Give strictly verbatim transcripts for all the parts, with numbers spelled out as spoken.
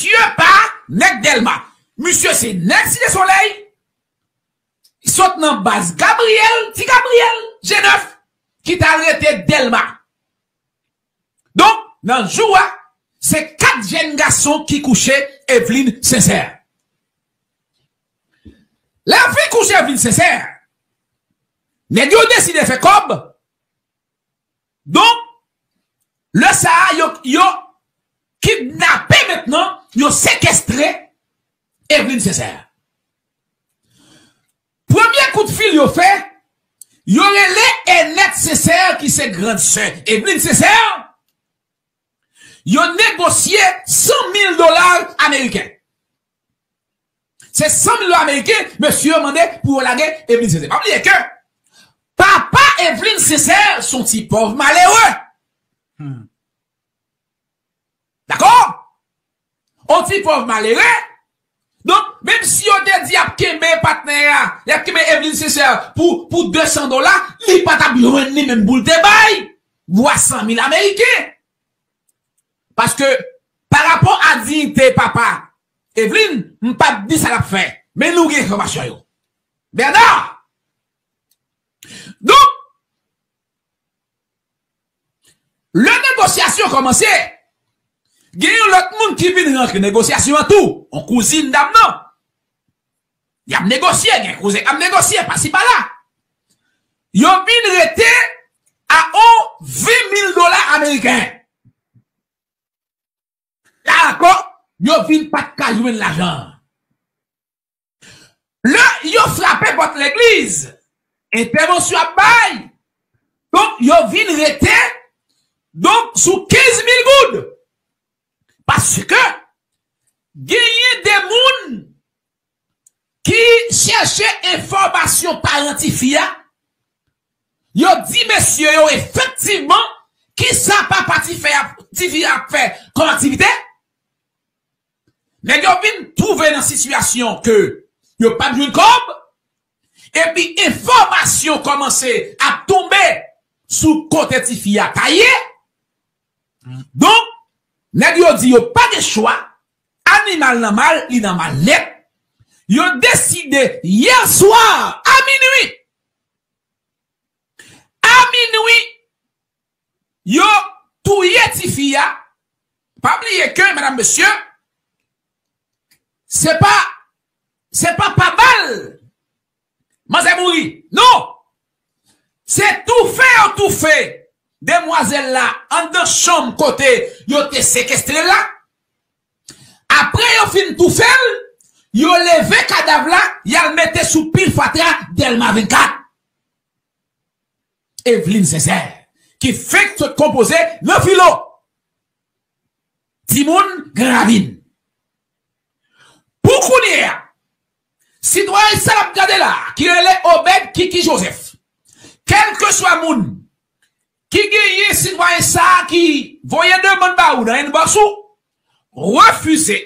Misye pa nèg Dèlma. Misye se nèg Site Solèy. Sot nan baz Gabriyèl, Ti Gabriyèl, G nèf, ki t al rete Dèlma. Donk, nan jou a, se kat jèn gason ki kouche Evelyne Sincère. Lè yo fin kouche Evelyne Sincère, nèg yo deside fè kòb. Donk, lè sa a, yo, yo kidnape mentnan, yo sekestre Evelyne Sincère. Premye kout fil yo fè, yo rele Enette Sincère ki se grann sè Evelyne Sincère. Yo negosye san mil dola ameriken. Se san mil dola ameriken, mesye yo mande pou yo lage Evelyne Sincère. Pa bliye ke papa Evelyne Sincère se yon ti pòv malere. Hmm. Dakò? Yon ti pòv malere. Donk, menm si yo te di y ap kenbe patnè a, y ap kenbe Evelyne Sincère pou, pou de san dola, li pa t ap jwenn li menm pou l te bay twa san mil ameriken. Paske, pa rapò a diyite papa Evelyne, m p ap di sa l ap fè. Men nou gen enfòmasyon yo. Bernard! Donk, lè negosyasyon kòmanse, gen yon lòt moun ki vin rantre negosyasyon an tou, yon kouzin dam nan. Y ap negosye, gen kouzen k ap negosye, pasi pala. Yo vin rete a on ven mil dola ameriken. La ankò, yo vin pa t ka jwenn lajan an. Lè yo frape pòt legliz, entèvansyon ap bay. Donk, yo vin rete, donk, sou kenz mil goud. Paske, genyen de moun ki chèche enfòmasyon paran tifi a, yo di mesye yo efektivman kisa papa tifi a, tifi a ap fè kòm aktivite. Nèg yo vin twouve nan sitiyasyon ke yo p ap jwenn kòb, epi enfòmasyon kòmanse ap tonbe sou kote tifi a ta ye. Donk, nèg yo di yo pa gen chwa, animal nan mal, li nan mal nèt. Yo deside yè swa a minwi, a minwi, yo touye tifi a. Pa bliye ke, medam, mesye, se pa, se pa pa bal manzè mouri. Non! Se toufe yo toufe demwazèl la anndan chanm kote yo te sekestre l la. Apre yo fin toufe l, yo leve kadav la, y al mete sou pil fatra Dèlma vennkat. Evelyne Sincère, ki fenk sot konpoze nan filo. Timoun Gran Ravin. Pou kounye a, sitwayen sa n ap gade la, ki rele Obed Kiki Joseph, kèlkeswa moun ki genyen sitwayen sa a ki voye demann ba ou nan inbox ou, refize,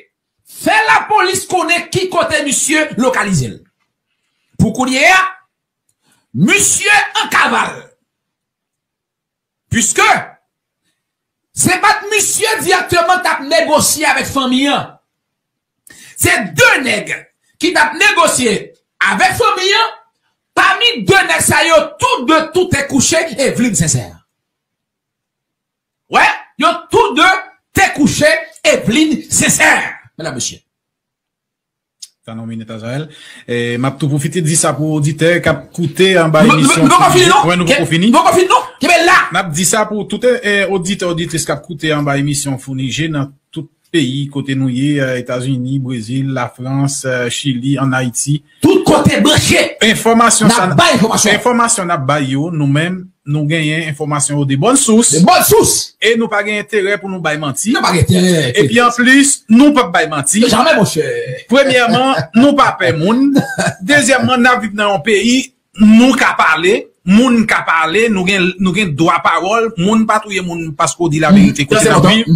fè lapolis konnen ki kote misye lokalize l. Pou kounye a, misye an kaval. Piske se pa t misye dirèkteman t ap negosye avèk fanmi an. Se de nèg ki t ap negosye avèk fanmi an. Pami de nèg sa yo, tou de tou te kouche Evelyne Sincère. Wè, yo tou de te kouche Evelyne Sincère, medam, mesye. Tann yon minit, Azrael. E, m ap tou pwofite di sa pou oditè k ap koute anba emisyon. Nou poko fini, non? Wè, nou poko fini. Nou poko fini, non? Kenbe la! N ap di sa pou tout, e, oditè, oditris k ap koute anba emisyon Founi Je nan tout peyi kote nou ye, e, Etazini, Brezil, Lafrans, e, Chili, ann Ayiti. Tout kote branche. Enfòmasyon sa n ap bay, enfòmasyon n ap bay yo, nou menm, nou genyen enfòmasyon yo de bòn sous. De bòn sous. E nou pa gen enterè pou nou bay manti. Nou pa gen enterè. Epi anplis, nou p ap bay manti. Jamè, monchè. Premyèman, nou pa pè moun. Dezyèmman, n ap viv nan yon peyi, nou ka pale, moun ka pale, nou gen, nou gen dwa pawòl, moun pa touye moun paske w di laverite kote n ap viv.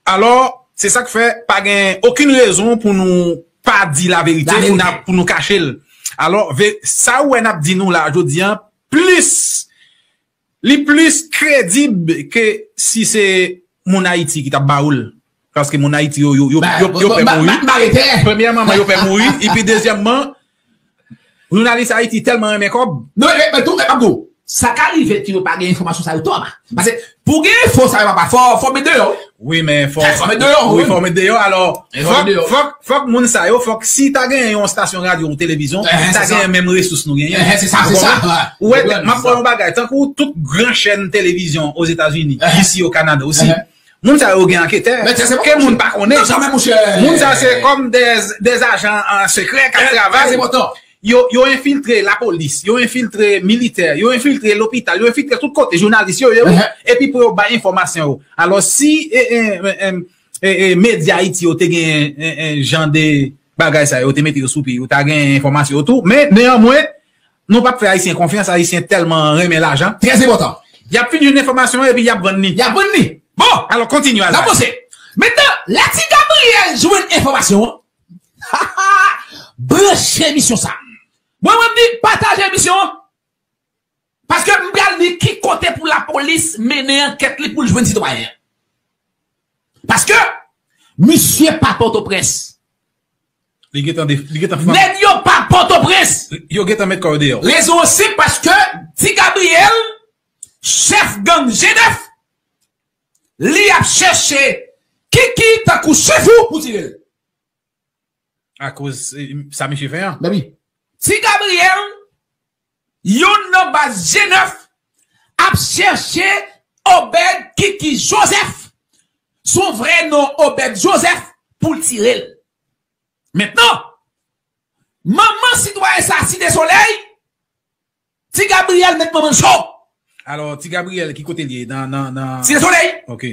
Alò, se sa k fè pa gen okenn rezon pou nou pa di laverite, pou n ap, pou nou kache l. Alò, ve-, sa ou wè n ap di nou la jodi a, plis, li plis kredib ke si se moun Ayiti ki t ap ba ou l. Paske moun Ayiti yo, yo, yo, yo, yo pè mouri. Premyèman, yo pè mouri. Epi dezyèmman, jounalis Ayiti tèlman renmen kòb. Non, men, men tou, men, m ap di w, sa ka rive ke yo pa gen enfòmasyon sa yo tou anba. Paske pou gen enfo sa yo anba, fò, fò met deyò. Wi, men fò, fò met deyò, wi, fò met deyò. Alò, fòk, fòk, fòk moun sa yo, fòk si ta gen yon estasyon radyo ou televizyon, ta gen menm resous nou genyen. Se sa, se sa. Ou wè, m ap ba w yon bagay, tankou tout gran chèn televizyon Ozetazini, isi o Kanada osi, moun sa yo gen anketè. Ke moun pa konnen. Moun sa se kòm de, de ajan sekrè k ap travay. Yo, yo enfiltre lapolis, yo enfiltre militè, yo enfiltre lopital, yo enfiltre tout kote, jounalis yo, yo, epi pou yo bay enfòmasyon yo. Alò, si e, e, e, e, e, medya Ayiti yo te gen e, e, jan de bagay sa yo, te mete yo sou pye, yo ta gen enfòmasyon yo tou. Men, neyanmwen, nou p ap fè Ayisyen konfyans, Ayisyen tèlman renmen lajan. Trè enpòtan. Y ap fin jwenn enfòmasyon yo epi y ap vann li. Y ap vann li. Bon, alò, kontinye al. N ap avanse. Mentnan, lè Ti Gabriel jwenn enfòmasyon an, branche emisyon sa. Mwen, mwen, m di, pataje emisyon an. Paske m pral di ki kote pou lapolis mennen ankèt li pou l jwenn sitwayen an. Paske misye pa Pòtoprens. Li gentan de, li gentan fann. Nèg yo pa Pòtoprens. Yo gentan met kò yo deyò. Rezon an senp, paske Ti Gabriel, chèf gang G nèf, li ap chèche Kiki tankou chèf ou pou tire l. Akoz, eh, sa misye fè an. Ti Gabriel, youn nan baz G nèf, ap chèche Obed Kiki Joseph, son vrè non Obed Joseph, pou l tire l. Mentnan, manman sitwayen sa, Site Solèy, Ti Gabriel met manman l cho. Alò, Ti Gabriel, ki kote l ye? Nan, nan, nan Site Solèy. Ok.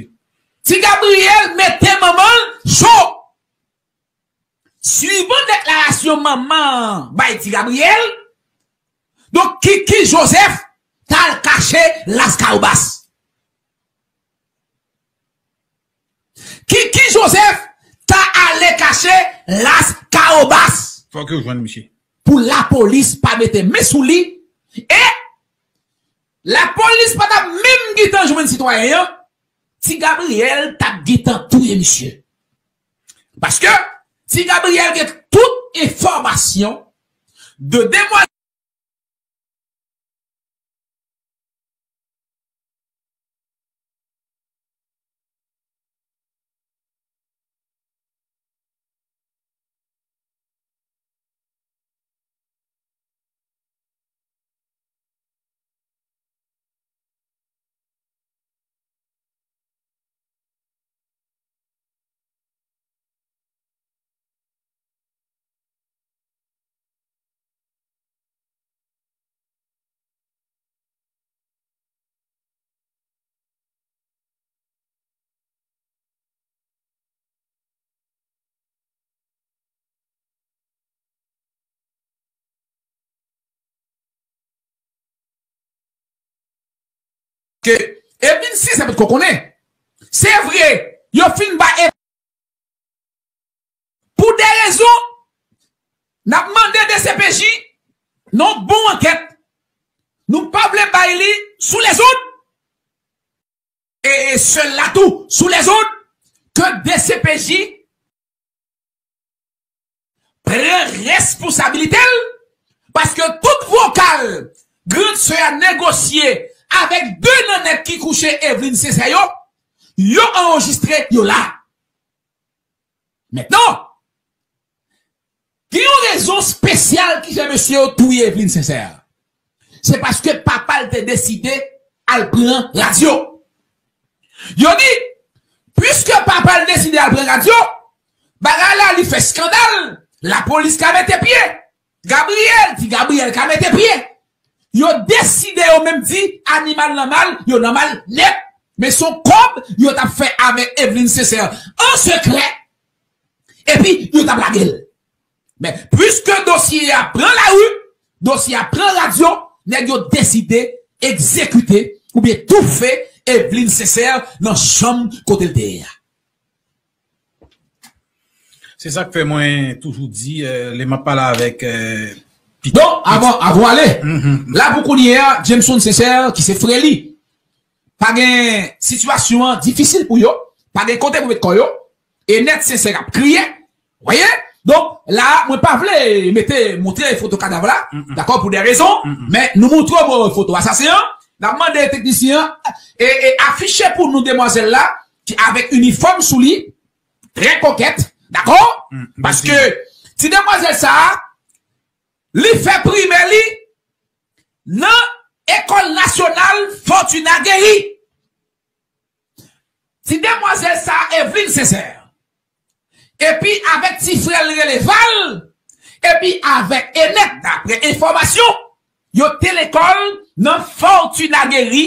Ti Gabriel mete manman l cho. Swivan deklarasyon manman an bay Ti Gabriel, donk, Kiki Joseph t al kache Las Kawobas. Kiki Joseph ta ale kache Las Kawobas. Fòk yo jwenn misye. Pou lapolis pa mete men sou li, e lapolis pa t ap menm gentan jwenn sitwayen an, Ti Gabriel t ap gentan touye misye. Paske Ti Gabriel gen tout enfòmasyon de demwazèl. Ke Evelyn Sincère potko konnen. Se vre, yo fin ba Ev-, pou de rezon, n ap mande D C P J nan yon bon ankèt. Nou pa vle bay li sou lezòd. E, e sèl la tou, sou lezòd, ke D C P J pran responsabilite l, paske tout vokal grann sè a negosye avèk de nan nèg ki kouche Evelyn Sincère yo, yo anrejistre, yo la. Mentnan, gen yon rezon espesyal ki fè mesye yo touye Evelyn Sincère. Se paske papa l te deside al pran radyo. Yo di, piske papa l deside al pran radyo, bagay la li fè eskandal, lapolis ka mete pye. Gabriel, Ti Gabriel ka mete pye. Yo deside yo menm di animal nan mal, yo nan mal nèt. Men se yon kòb yo t ap fè avèk Evelyn Sincère an sekrè. Epi yo t ap lage l. Men, piske dosye a pran lari, dosye a pran radyo, nèg yo deside egzekite oubyen toufe Evelyn Sincère nan chanm kote l te ye a. Se sa k fè mwen toujou di, eh, lè m ap pale avèk, eh, pitit. Donk, avan, avan ale, la pou kounye a, Jameson Sincère, ki se frè li, pa gen, sitiyasyon an difisil pou yo, pa gen kote pou met kò yo, Enèt Sensè ap kriye. Voyez? Donk, la, mwen pa vle mete, montre foto kadav la, dakò, pou de rezon, men nou montre w foto asasen an, n ap mande teknisyen an, e, e afiche pou nou demwazèl la, ki avèk inifòm sou li, trè kokèt, dakò? Paske ti demwazèl sa a, li fè primè li nan Ekòl Nasyonal Fortuna Guéry. Ti demwazèl sa a, Evelyne Sincère. Epi avèk ti frè l rele Val, epi avèk Enèt, daprè enfòmasyon, yo te lekòl nan Fortuna Guéry,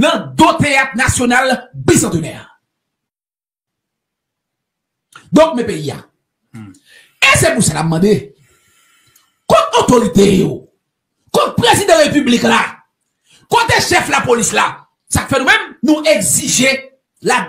nan do Teyat Nasyonal Bisantenè. Donk, men peyi a. E se pou sa n ap mande, kot otorite yo, kot prezidan repiblik la, kote chèf lapolis la, sa k fè nou menm, nou egzije la